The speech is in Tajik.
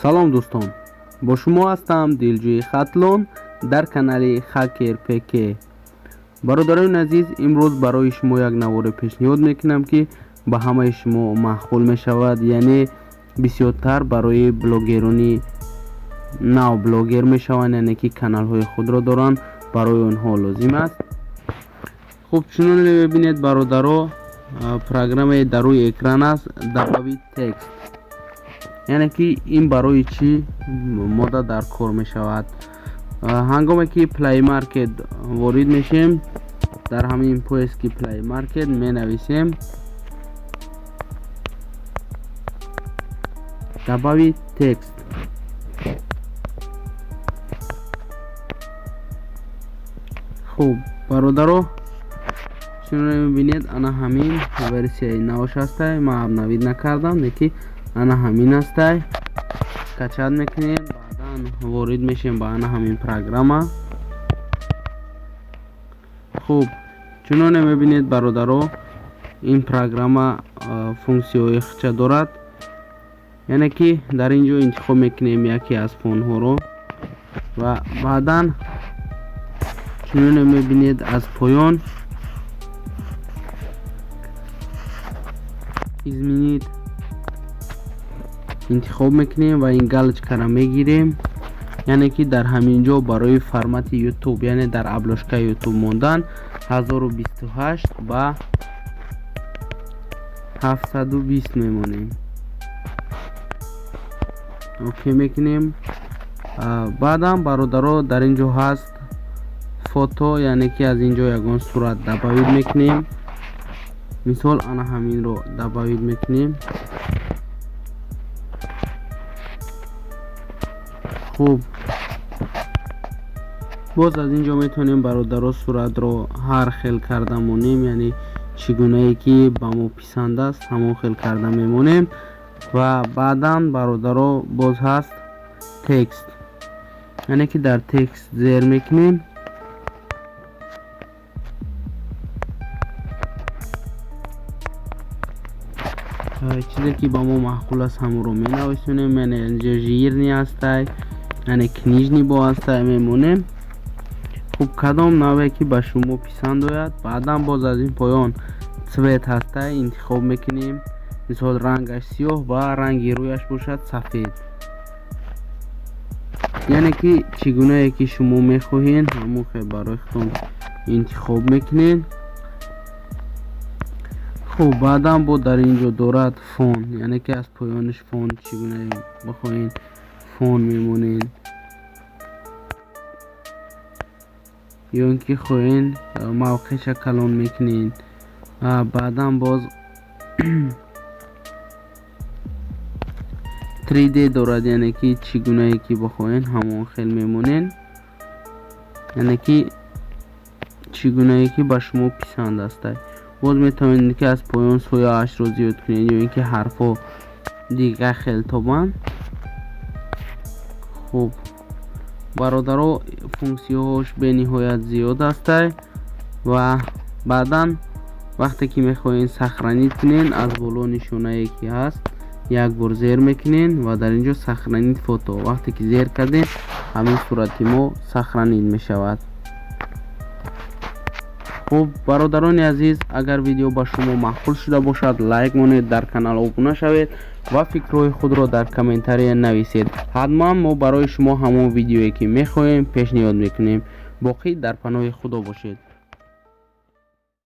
Салом, дӯстон, бо шумо ҳастам Дилҷӯи Хатлон дар канали Хакер ПК. Бародарони азиз, имрӯз барои шумо як наворе пешниҳод мекунам, ки ба ҳамаи шумо маъқул мешавад, яъне бисёртар барои блогерони нав блогер мешаванд, яъне ки каналҳои худро доранд, барои онҳо лозим аст. Хуб, чуноне мебинед, бародаро, программаи дар рӯи экран аст, «Добавить текст», яъне ки ин барои чӣ мода дар кор мешавад? Ҳангоме ки Play Market ворид мешем, дар ҳамин поиски Play Market менависем «Добавить текст». Хуб, бародаро, чуноне мебинед, ана ҳамин версияи навш ҳастай. Ман обновить накардам, леки ана ҳамин ҳастай. Скачать мекунем, баъдан ворид мешем ба ана ҳамин программа. Хуб, чуноне мебинед, бародаро, ин программа функсияҳои худша дорад, яъне ки дар ин ҷо интихоб мекунем яке аз фонҳоро ва баъдан, чуноне мебинед, аз поён «Изменить» интихоб мекунем ва ин галочкаро мегирем, яъне ки дар ҳамин ҷо барои формати Ютуб, яъне дар обложкаи Ютуб мондан, 1028 ба 720 мемонем, окей мекунем. Баъдам, бародаро, дар ин ҷо ҳаст «Фото», яъне ки аз ин ҷо ягон сурат добавить мекунем. Мисол, ана ҳаминро добавить мекунем. Хуб, боз аз ин ҷо метавонем, бародаро, суратро ҳар хел карда монем, яъне чӣ гунае ки ба мо писанд аст, ҳамон хел карда мемонем. Ва баъдан, бародаро, боз ҳаст «Текст», яъне ки дар «Текст» зер мекунем. Чизе ки ба мо маъқул аст, ҳамонро менависонем, яъне инҷо «Жирный» ҳастай, яъне «Книжный» бо ҳастай, мемонем. Хуб, кадом навъе ки ба шумо писанд ояд. Баъдан боз аз ин поён «Цвет» ҳастай, интихоб мекунем. Мисол, рангаш сиёҳ ва ранги рӯяш бошад сафед, яъне ки чӣ гунае ки шумо мехоҳед, ҳамон хел барои худтон интихоб мекунед. Хуб, баъдан бо дар ин ҷо дорад «Фон», яъне ки аз поёниш фон, чӣ гунае бихоҳед, фон мемонед ё ин ки хоҳед, мавқеъша калон мекунед. Баъдан боз 3D дорад, яъне ки чӣ гунае ки бихоҳед, ҳамон хел мемонед, яъне ки чӣ гунае ки ба шумо писанд астай. Боз метавонед ки аз поён сояашро зиёд кунед ё ин ки ҳарфҳо дигар хел тобанд. Хуб, бародаро, функсияҳош бениҳоят зиёд ҳастай. Ва баъдан вақте ки мехоҳед сохранить кунед, аз боло нишонае ки ҳаст, як бор зер мекунед ва дар ин ҷо «Сохранить фото». Вақте ки зер кардем, ҳамин сурати мо сохранить мешавад. Хуб, бародарони азиз, агар видео ба шумо маъқул шуда бошад, лайк монед, дар канал обуна шавед ва фикрҳои худро дар комментария нависед. Ҳатман мо барои шумо ҳамон видеое ки мехоҳем, пешниҳод мекунем. Боқӣ дар паноҳи Худо бошед.